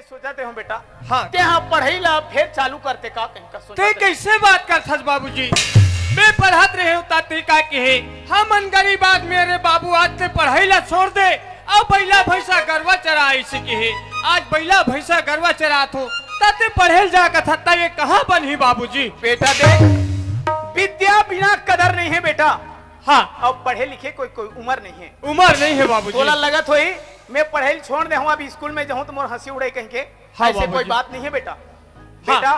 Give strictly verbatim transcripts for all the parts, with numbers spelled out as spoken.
सोचत हंव बेटा। हाँ। तें हा पढ़ई ला फेर चालू करते का कहीं का सोचत ते हंव। कइसे बात करथस बाबूजी? मैं पढ़त रहेंव त तें का कहे? हमन गरीब आदमी, अरे बाबू, आज तें पढ़ई ला छोड़ दे, अउ बइला भइसा गरवा चरा, अइसे कहे। आज बइला भइसा गरवा चराथंव, त तें पढ़े ल जा कथस, त ये कहाँ बनही बाबूजी? बेटा देख, विद्या बिना कदर नइ हे बेटा। हाँ। अउ पढ़े लिखे कोई, कोई उमर नइ हे। उमर नइ हे बाबूजी। तोला लगत होही, मैं पढ़ई ल छोड़ दे हंव, अब स्कूल में जाहूं त मोर हंसी उड़े कहिके। हाँ, अइसे कोई बाबूजी। बात नइ हे बेटा। हाँ। बेटा,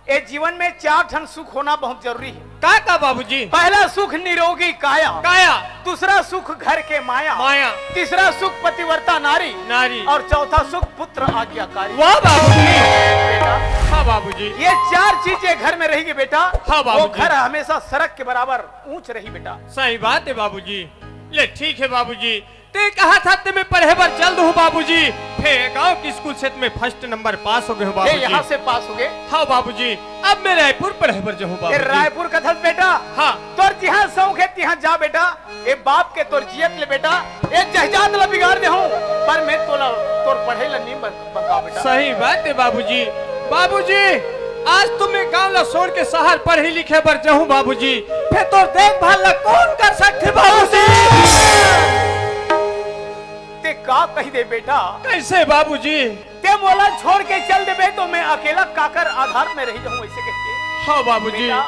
ए जीवन में चार ठन सुख होना बहुत जरूरी हे। का, का बाबूजी? पहला सुख निरोगी काया। काया। दूसरा सुख घर के माया। माया। तीसरा सुख पतिव्रता नारी। नारी। अउ चौथा सुख पुत्र आज्ञाकारी। वाह बाबूजी। बेटा, हाँ बाबूजी। ये चार चीज जे घर में रहिगे बेटा, हाँ बाबूजी। वो घर हमेशा सरग के बराबर ऊंच रही बेटा। सही बात हे बाबूजी। ले ठीक हे बाबूजी, तें कहत हस त मैं पढ़े बर चल दूहूं बाबूजी। फेर गांव के स्कूल से त मैं फर्स्ट नंबर पास होगे हंव ए, बाबूजी। यहाँ से पास होगे? हाँ बाबूजी, अब मैं रायपुर पढ़े बर जाहूं बाबूजी। रायपुर कथस बेटा? हाँ। तोर जिहां सौख हे तिहां जा बेटा। ए बाप के तोर जियत ले बेटा, ए जहजात ला बिगाड़ दे हंव, पर मैं तोला, तोर पढ़ई ला नी बंद बंगाव बेटा। सही बात हे बाबूजी। बाबूजी, आज तो मैं गांव ला छोड़ के शहर पढ़े लिखे बर जाहूं बाबूजी, फेर तोर देखभाल ला कोन कर सकथे बाबूजी? तें का कहि दे बेटा? कइसे बाबूजी? तें मोला छोड़ के चल देबे त मैं अकेला काकर आधार में रहि जाहूं, अइसे कहिके। हाँ बाबूजी। बेटा,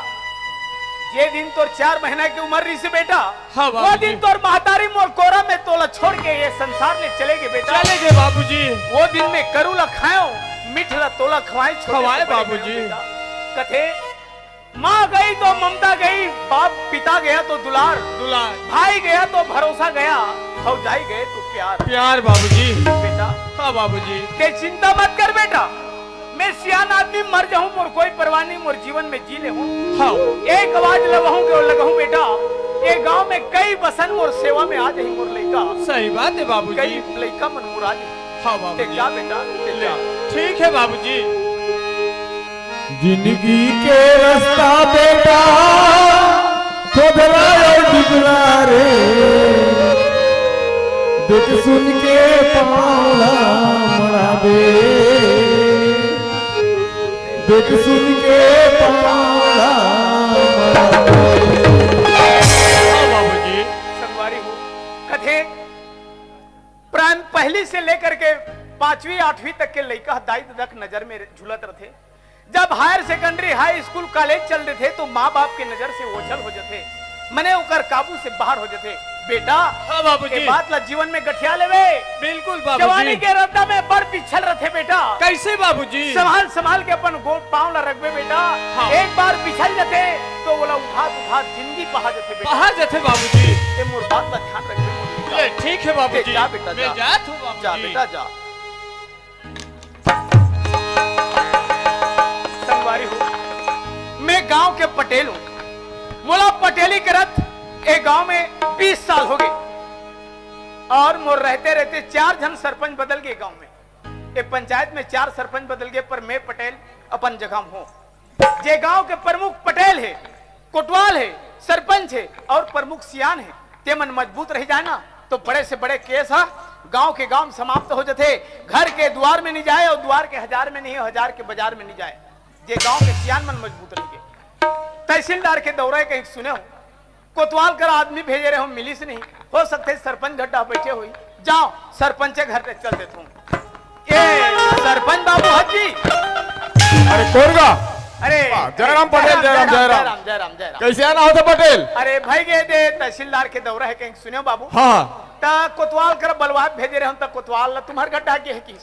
जे दिन तोर चार महीना के उमर रहिस बेटा, हाँ वो बाबूजी। दिन तोर महतारी मोर कोरा में तोला छोड़ के ये संसार ले चले गे बेटा। चले गे बाबूजी। वो दिन मैं करू ला खाएंव, मीठ ला तोला खवाएंव, छोटे खवाएंव से बड़े बाबूजी। करेंव बेटा। कथे, माँ गई तो ममता गई, बाप पिता गया तो दुलार, दुलार। भाई गया तो भरोसा गया, भौजाई गए तो प्यार। प्यार बाबूजी। बेटा, हाँ बाबूजी। तें चिंता मत कर बेटा, मैं सियान आदमी, मर जाहूं मोर कोई परवाह नहीं, मोर जीवन में जी लेहूं। हाँ। एक आवाज लगहूं के लगहूं बेटा, ए गांव में कई बसन मोर सेवा में आ जाही मोर लइका। सही बात हे बाबूजी। कई लइका मन मोर आ जाही। हाँ बाबूजी। तें जा बेटा, तें ले, जा। ठीक हे बाबूजी। जिंदगी के रस्ता बेटा, खोदरा अउ डिगरा रे, देख सुन के पाँव ला मड़ाबे, देख सुन के पाँव ला मड़ाबे। हाँ बाबूजी। संगवारी हो, कथे प्राइम पहली से लेकर के पांचवी आठवीं तक के लइका दाई ददा के नजर में झूलत रथे। जब higher secondary, high school, college चल देथे तो माँ बाप के नजर से ओझल हो जथे, मने ओकर काबू से बाहर हो जथे। बेटा, हाँ बाबूजी। ए बात ला जीवन में गठिया लेवे। बिल्कुल बाबूजी। जवानी के रद्दा में बड़ पिछल रथे बेटा। कइसे बाबूजी? संभाल संभाल के अपन गोड़ पाँव ला रखबे बेटा। हाँ। एक बार पिछल जथे तो ओला उठात उठात जिंदगी पहा जथे बेटा। पहा जथे बाबूजी। ए मोर बात ला ध्यान रखबे मोर बेटा। ले, ठीक हे बाबूजी। जा बेटा, मैं जा। जात हंव बाबूजी। जा बेटा, जा। संगवारी हो, मैं गांव के पटेल हंव। मोला पटेली करत ए गांव में बीस साल होगे अउ मोर रहते रहते चार झन सरपंच बदल गे गांव में। ए पंचायत में चार सरपंच बदल गे, पर मैं पटेल अपन जगह में हंव। जे गांव के प्रमुख पटेल हे, कोटवाल हे, सरपंच हे अउ प्रमुख सियान हे, तेमन मजबूत रहि जाए ना, तो बड़े से बड़े केस ह गांव के गांव में समाप्त हो जथे। घर के दुवार में नइ जाए अउ दुवार के हजार में नहीं, हजार के बाजार में नइ जाए। जे गांव के सियान मन मजबूत रहिगे। तहसीलदार के दौरा कहीं सुने हंव, कोतवाल करा आदमी भेजे रहेंव, मिलिस नहीं। हो सकथे सरपंच घर डहा बइठे होही। जाओ, सरपंच घर ले चल देथंव। ए, सरपंच बाबू हजी। अरे, कोन गा? अरे, वाह, जयराम पटेल, जयराम, जयराम, जयराम, जयराम। जयराम, जयराम, जयराम। कइसे आना होथे पटेल? अरे, भइगे दे, तहसीलदार के दौरा हे कहीं सुनेंव बाबू। हाँ, हाँ। त कोतवाल करा बलवात भेजे रहेंव, त कोतवाल ला तुम्हर घर डहा गे हे किस?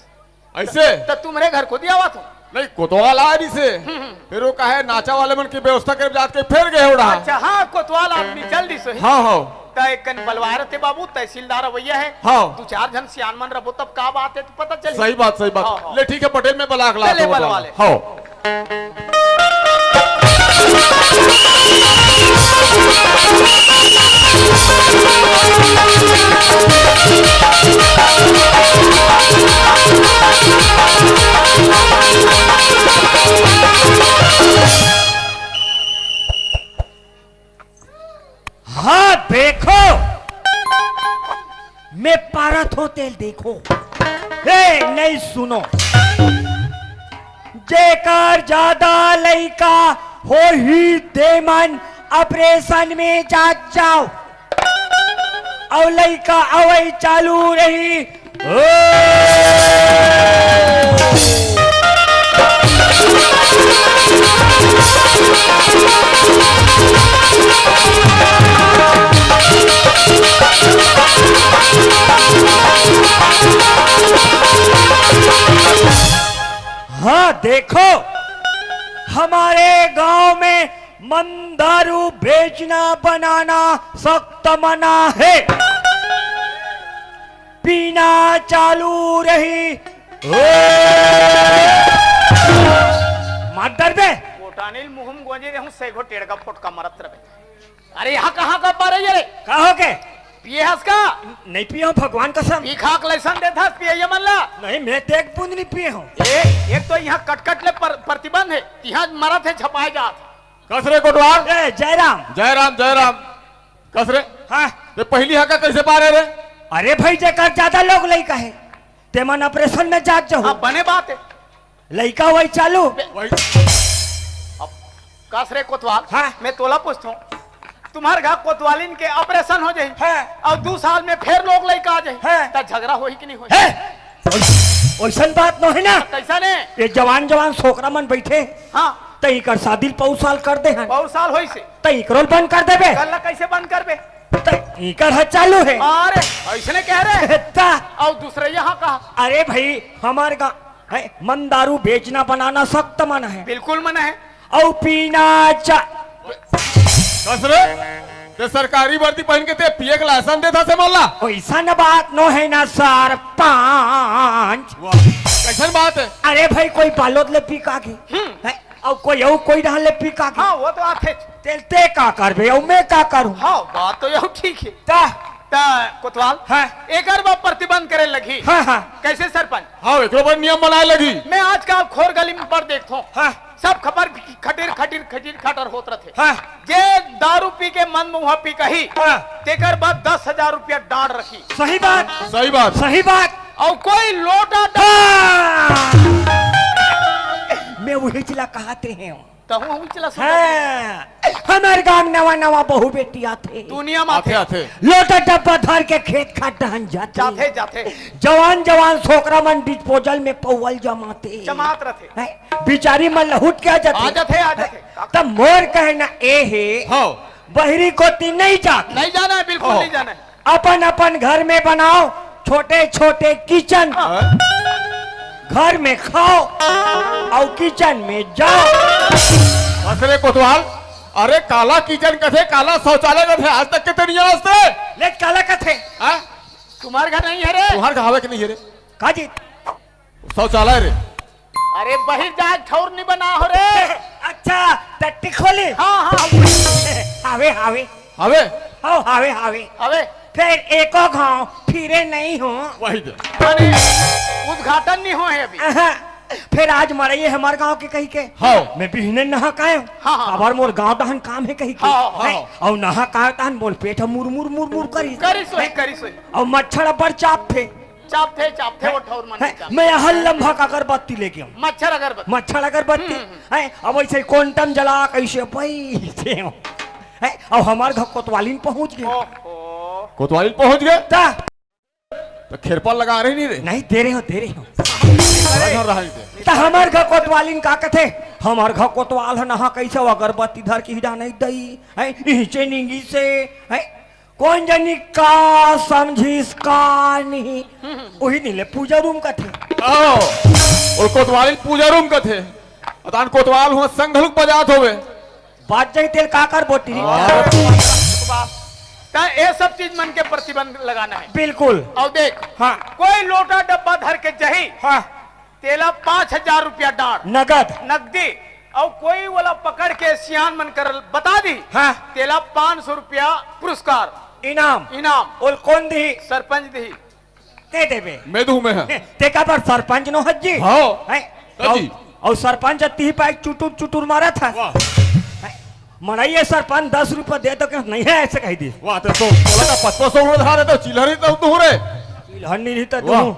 अइसे? त तुम्हरे घर कोती आवत हंव। नहीं, कोतवाल आय रहिसे। हम्म, हम्म। फेर ओ कहे नाचा वाले मन के व्यवस्था करे जात के फेर गे हे ओ डहा। अच्छा, हाँ, कोतवाल आदमी चल दिस होही। हाँ, हाँ। त एक कन बलवाय रथे बाबू, तहसीलदार अवइया हे। हाँ। दू चार झन सियान मन रहिबो तब का बात हे, त पता चलही। सही बात, सही बात। हाँ, हाँ। ले ठीक हे पटेल, मैं बलवा के लात हंव। ले बलवा ले। हाँ। हाँ, देखो, मैं पारत हंव तेला देखो। ए, नहीं सुनो। जेकर जादा लइका होही, तेमन ऑपरेशन में जात जाव, अउ लइका अवई चालू रही। ओ! हाँ, देखो, हमारे गांव में मंदारू बेचना बनाना सख्त मना है। पीना चालू रही। ओ! मार डरबे। कोटानिल मुहम गोंजे रहूं, सैगो टेड़का फोटका मरत रहे। अरे, यहाँ कहाँ का पारे ये रे? का हो के? पिए हस का? नहीं पिए हूँ, भगवान कसम। पी खाक लाइसन देत हस, पिए ये मन ला। नहीं, मैं तो एक बूंद नहीं पिए हूँ। ए, एक तो यहाँ कटकट ले पर, प्रतिबंध है, यहाँ मरत है, झपाए जात। कस रे कोटवाल? ए, जयराम। जयराम, जयराम। कस रे? हाँ। ते पहली हका कैसे पारे रे? अरे भाई, जेकर ज्यादा लोग लइका है, तेमन ऑपरेशन में जात जाहू। हाँ, बने बात है। लइका वही चालू। वही। अब कस रे कोतवाल, हाँ। मैं तोला पूछता हूँ, तुम्हार घर कोतवालिन के ऑपरेशन हो जाही, हाँ। और दू साल में फिर लोग लइका आ जाही, हाँ। त झगड़ा होही कि नहीं होही? है? ओइसन बात नो है ना। कैसा ने? ये जवान जवान छोकरा मन बैठे, हाँ। त इकर शादी पौर साल कर दे हन। पौर साल होइसे। त इकरो ल बंद कर देबे। गल्ला कैसे बंद करबे? त इकर ह चालू है। अरे, ऐसने कह रहे। त और दूसरे यहाँ कहा? अरे भाई, हमार गाँव है, मंदारू बेचना बनाना सख्त मना है। बिल्कुल मना है। और पीना चा- कस रे? ते सरकारी वर्दी पहन के ते पिए के लाइसेंस देत हस ए मन ला? ओइसन बात नो है ना सरपंच। वाह, कैसन बात है? अरे भाई, कोई बालोद ले पी का के? हम्म। है? अउ कोई, अउ कोई डहर ले पी का के? हाँ, वो तो आथे। तेल ते का करबे, अउ मैं का करूँ? हाँ, बात तो यहू ठीक है। ता? ता कोतवाल, हाँ। एकर बर प्रतिबंध करे लगही। हाँ, हाँ। कैसे सरपंच? हाँ, एकरो बर नियम बनाए लगही। मैं आजकल खोर गली में बड़ देखथों। हाँ। सब खबर खटिर, खटिर, खटिर, खटर होत रथे। हाँ। जे दारू पी के मन मुहा पी कही, हाँ। तेकर बाद दस हजार रुपया डांड रखी। सही बात। सही बात। सही बात। अउ कोई लोटा डब- हाँ। मैं वही जिला कहाते हैं। तहूँ हम चला सुन। हाँ। हमार गांव नवा नवा बहू बेटी आथे। दुनिया में आथे, आथे। आथे। लोटा डब्बा धर के खेत खार डहन जाथे। जाथे, जाथे। जवान जवान छोकरा मन डिस्पोजल में पौवल जमाथे। जमात रथे। हैं? बिचारी मन लहुट के आ जाथे। आ जाथे, आ जाथे। त मोर कहना ए हे, हाँ। बहरी कोती नहीं जाके। नहीं जाना है, बिल्कुल हाँ। नहीं जाना है। अपन अपन घर में बनाओ छोटे छोटे किचन। हाँ। घर में खाओ और किचन में जाओ। अरे कोतवाल, अरे काला किचन कथे, काला शौचालय कथे, आज तक के ते नहीं जानस ते? ले काला कथे। हाँ? तुम्हार घर नहीं है रे? तुम्हार घर हवे के नहीं है रे? का जी? शौचालय रे। अरे बहिर जाए ठौर नहीं बना हो रे। अच्छा, टट्टी खोली? हाँ, हाँ। हावे, हावे। हवे? हाँ, हावे, हावे। हवे? फिर एको घाव फिरे नहीं हो। वही दे। माने उद्घाटन नहीं हो है अभी। अहा, फिर आज मरइए हमार गांव के कही के। हाँ। मैं बिहने नहा कायो। हाँ, हाँ। अबर मोर गांव डहन काम है कही के। हाँ, हाँ, हैं? हाँ। और नहा कायो तहन मोर पेट ह मुर मुर मुर मुर करी। करी सोई, हैं? करी सोई। और मच्छर अबर चाप थे। चापथे, चापथे, हैं? वो ठौर मन हैं? चापथे। मैं यहाँ लंबा का अगरबत्ती लेके आऊँ। मच्छर अगरबत्ती। मच्छर अगरबत्ती। हम्म, हम्म। हैं? अब ऐसे कोंटम जला कैसे बैठे हो? हैं? अब हमार घर कोतवालिन पहुँच गए। ओहो। कोतवालिन पहुँच गए? ता? तो खेरपा लगा रहे नहीं रे? नहीं, दे रहे हो, दे रहे हो। लगा रहा है इधर। तो हमार घर कोतवालिन का कथे? हमार घर कोतवाल है नहा कैसे वो अगरबत्ती धर के हिडा नहीं दई। हैं? इहिचे निंगी से। हैं? कोन जनी का समझिस का नहीं, उही नी ले पूजा रूम कथे। आओ, और कोतवाली पूजा रूम कथे। अतान कोतवाल हुआ संग घलुक बजात होवे। बात जाई तेल का कर बोटी। हाँ। त ये सब चीज मन के प्रतिबंध लगाना है। बिल्कुल। और देख, हाँ। कोई लोटा डब्बा धर के जही, हाँ। तेला पाँच हजार रुपया डांड। नगद। नगदी। और कोई वाला पकड़ के सियान मन कर बता दी। हाँ। तेला पाँच सौ रुपया पुरस्कार। इनाम। इनाम। ओल कौन दी? सरपंच दी। दे देबे। मैं दूं मैं। ते का पर सरपंच नो हज्जी? हाँ। हैं? का जी? और, और सरपंच अति ही पाए चुटुर चुटुर मारा था। वाह। हैं? मड़ाइए सरपंच दस रुपया दे तो क्या नहीं है ऐसे कही दी। वाह, तो, तो बोला था पचपन सौ उधार है तो चिल्हर ही तो तू रे। चिल्हर नहीं रहता वाह। तू।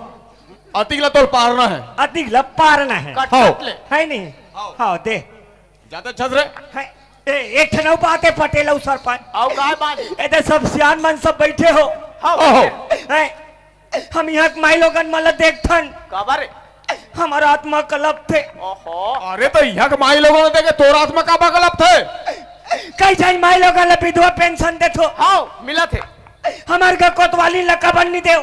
अतिक ला तोर पारना हे। अतिक ला पारना हे। कट, हव। कट ले। हे नहीं? हव। हव, दे। जादा छस रे। हे, ए, एक ठन अउ बात हे पटेल अउ सरपंच। अउ काय बात हे? ए दे सब सियान मन सब बइठे हो। हव, हव। हे, हम इहाँ के माईलोगन मन ला देखथन। काबर रे? हमर आत्मा कलपथे। ओहो। अरे त इहाँ के माईलोगन देखे तोर आत्मा काबर कलपथे? कई झन माईलोगन ला विधवा पेंशन देथो। हव, मिलत हे। हमर घर कोतवाली ला काबर नइ देव?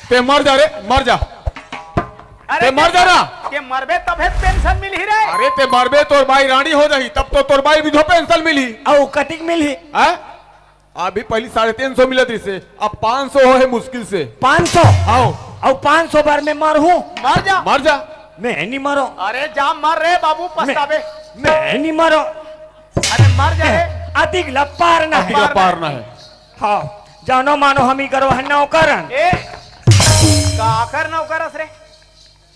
ते मर जा रे, मर जा। अरे ते मर जा ना। ते मरबे तभे पेंशन मिलही रे। अरे ते मरबे, तोर बाई रानी हो जाही, तब तो तोर बाई विधवा पेंशन मिलही। अउ कतिक मिलही? हैं? अभी पहिली साढ़े तीन सौ मिलत रहिसे, अब पाँच सौ होहे मुश्किल से। पाँच सौ? हव। अउ पाँच सौ बार मैं मरहूँ? मर जा। मर जा। मैं नइ मरों। अरे जा मर रे बाबू, मैं, पछताबे। मैं नइ मरों। अरे मर जा रे। अतिक ला पारना हे। अतिक ला पारना हे। हव, जानो मानो हम ही करो हन नौकरन। ए, काकर नौकर अस रे?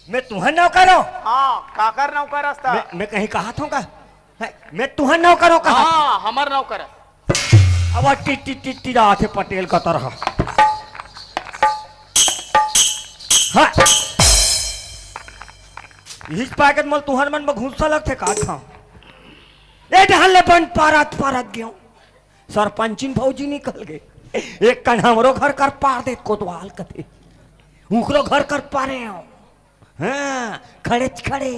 मैं तुँहर नौकर हों? हाँ, काकर नौकर अस त? मैं, मैं कहीं कहत हों का? हैं, मैं तुँहर नौकर हों का? हाँ, हमर नौकर अस। अब टिट टिट टिट टिट आथे पटेल का तरह। हाँ। इहिच पाय के मोला तुँहर मन म गुस्सा लगथे का खाऊं? ए डहन ले बन पारत पारत गेंव। सरपंचिन भौजी निकल गे। एक कन हमरो घर कर पार देत कोतवाल कथे। उकरो घर कर पारेंव। हाँ, खड़ेच खड़े।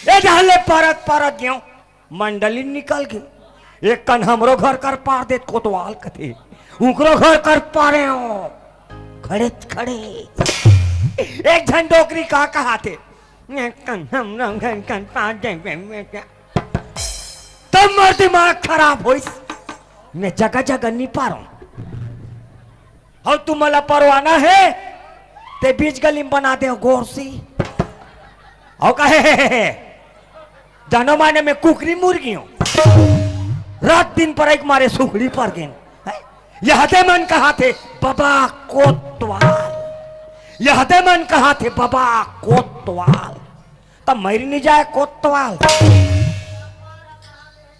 ए डहन ले पारत पारत गेंव। मंडली निकल गे। एक कन हमरो घर कर पार देत कोतवाल कथे। उकरो घर कर पारेंव। खड़ेच खड़े। एक झन डोकरी का कहाथे। एक कन हमरो घर कर पार देत। तब मोर दिमाग खराब होइस। मैं जगह जगह नइ पारों। अउ तुमन ला परवाना हे, ते बीच गली म बना देव गोरसी। अउ कहे, जानो माने मैं कुकरी मुर्गी हों। रात दिन परई के मारे सुखड़ी पर गेन। हैं? यहदे मन कहाथे बबा कोतवाल। यहदे मन कहाथे बबा कोतवाल। त मरि नइ जाय कोतवाल।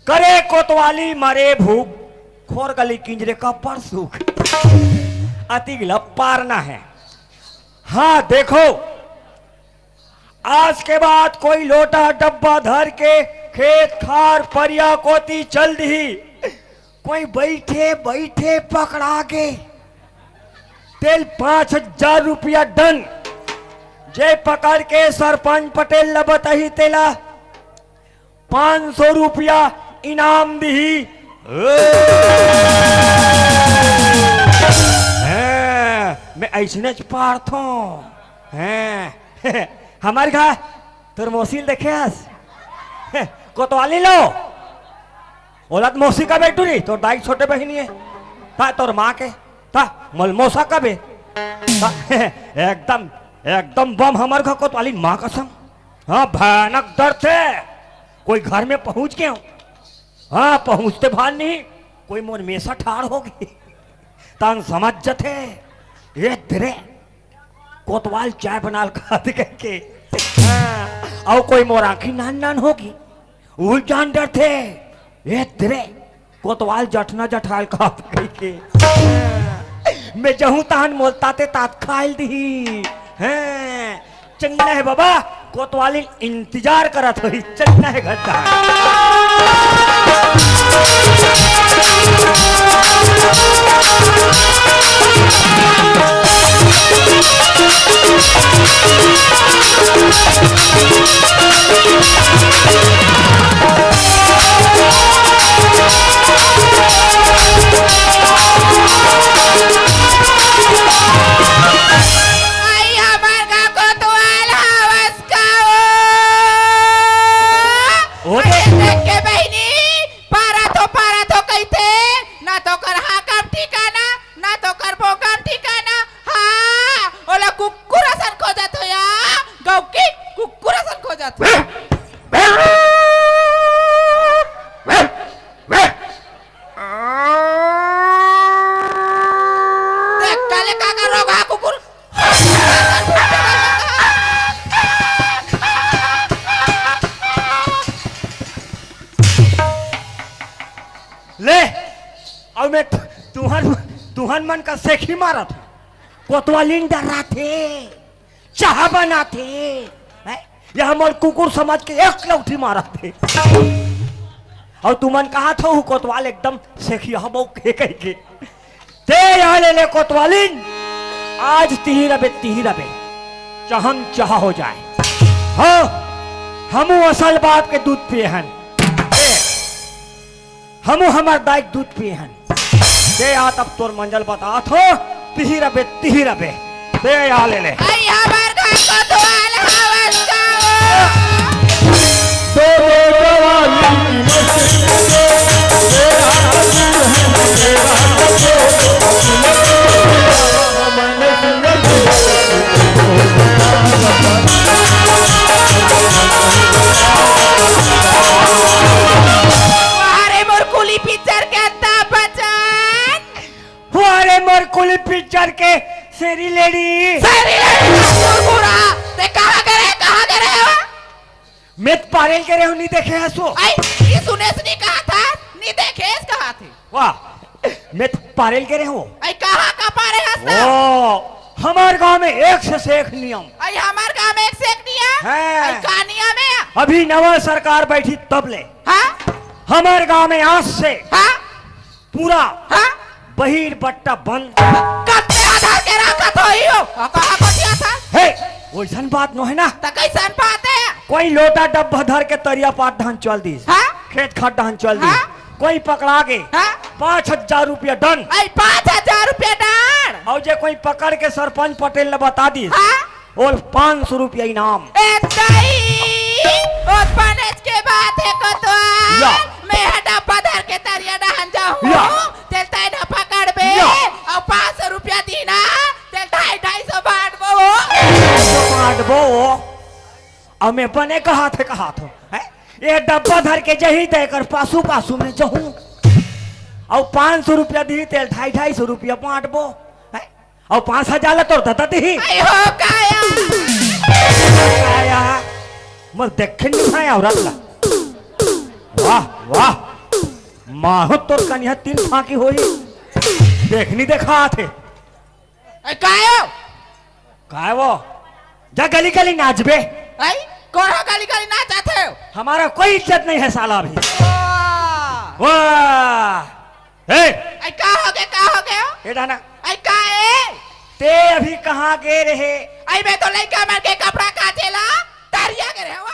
करे कोतवाली मरे भूख, खोर गली किंजरे का परसुख। अतिक ला पारना हे। हाँ, देखो, आज के बाद कोई लोटा डब्बा धर के खेत खार परिया कोती चल दिही, कोई बइठे बइठे पकड़ा गे, तेला पाँच हजार रुपया दंड। जे पकड़ के सरपंच पटेल ला बताही, तेला पाँच सौ रुपया इनाम दिही। हैं, मैं अइसनेच पारथों। हैं, हमर घर तोर मौसी ल देखे हस? कोतवाली लो। ओला त मौसी कबे टूरी, तोर दाई के छोटे बहिनी हे। त तोर माँ के, त मोला मौसा कबे। त एकदम, एकदम बम हमर घर कोतवाली माँ कसम। हाँ, भयानक डरथे। कोई घर में पहुँच गेंव। हाँ, पहुँचते भान नहीं, कोई मोर मेसा ठाढ़ हो गे। तहन समझ जथे, ए धरे, कोतवाल चाय बनाल खात कहिके। हाँ, अउ कोई मोर आँखी नान नान होगी, उल जान डरथे। ए धरे, कोतवाल जठना जठाल खात कहिके। हाँ, मैं जहूँ तहन मोला ताते तात खायल दिही। हैं, चंगना हे बाबा, कोतवाली इंतजार करत होही, चंगना हे घर तहान। आई हमर का कोतवाल हवस का ओ? ओ दे। अरे देख के बहिनी, पारा तो, पारा तो कहिथे, ना तो कर हाँकम ठिकाना, ना तो कर भोंकम ठिकाना। हाँ, ओला कुकुर असन खोजत हो या, गौकी कुकुर असन खोजत हो। देख, काले का कर रोगा कुकुर। ले, अब मैं तु-, तुहन, तुहन मन का सेखी मारत हूँ। कोतवालिन डराथे, चाह बनाथे, हैं? यह हमर कुकुर समझ के एक लौठी मारथे। अउ तुमन कहत हव कोतवाल एकदम सेखिया बउक हे कहिके। ते यहाँ ले ले कोतवालिन, आज तिही रबे, तिही रबे, चाहन चाह हो जाए। हाँ, हमू असल बाप के दूध पिए हन। ए, हमू हमर दाई के दूध पिए हन। ते आ तब तोर मंजल बतात हो, तिही रबे, तिही रबे। ते आ ले ले। आई हमर घर कोतवाल हवस का ओ। दो दो जवानी की मस्ती में, तेरा दिल है मेरा, मैंने सुंदर वाह रे मोर कुली पिक्चर के अंता बचन। वाह रे मोर कुली पिक्चर के शेरी लेडी। शेरी लेडी का कुरकुरा। ते कहाँ गे रहे, कहाँ गे रहे हो? मैं तो पारेल गे रहे हूँ, नहीं देखे हस वो। आई, ये सुनेस नहीं कहा था, नहीं देखेस कहा थे। वाह, मैं तो पारेल गे रहे हूँ। आई, कहाँ का पारे हस ना? ओ, हमार गांव में एक से, से एक नियम। आई, हमार गांव में एक से एक नियम? हाँ। आई, का नियम है? अभी नवा सरकार बैठी तब ले। हाँ? हमार गांव में आज से हाँ? पूरा हाँ? बहिर बट्टा बंद। कत्ते आधार के राखत होही हो? आ, कहाँ को दिया था? हे, वैसन बात नो है ना। त कैसन बात है? कोई लोटा डब्बा धर के तरिया पार डहन चल दिस। हाँ? खेत खार डहन चल दिस। हाँ? कोई पकड़ा गे। हाँ? पाँच हजार रुपया दंड। आई, पाँच हजार रुपया दंड। अउ जे कोई पकड़ के सरपंच पटेल ल बता दिस। हाँ? ओल पाँच सौ रुपया इनाम। ए दाई, ओ पनेच के बात है कोतवाल। या। मैं ह डब्बा धर के तरिया डहन जाहूँ, या। तेल तैं न पकड़बे, या। अउ पाँच सौ रुपया दीना, तेल ढाई ढाई सौ बांटबो। बांटबो। अउ मैं बने कहाथे, कहाथे, हैं? ये डब्बा धर के जही त एकर पासू पासू में जहूँ, अउ पाँच सौ रुपया दिही, तेल ढाई ढाई सौ रुपया बांटबो, हैं? अउ पाँच हजार ला तोर ददा दिही। आई हो काया। काया, मोर देखे नहीं खाए औरत ला। वाह, वाह। माहो तोर कनिहा तीन फांकी होही। देख नहीं देखा आथे। ए, कायो? काय वो? जा गली गली नाचबे। आई? कौन हो गली गली नाचाथे हो? हमारा कोई इज्जत नहीं है साला अभी। वाह। वाह। ए! आई का हो गे, का हो गे हो? ए डाना। आई का ए? ते अभी कहाँ गे रहे? आई मैं तो लइका मन के कपड़ा काचे ला तरिया गे रहे हो।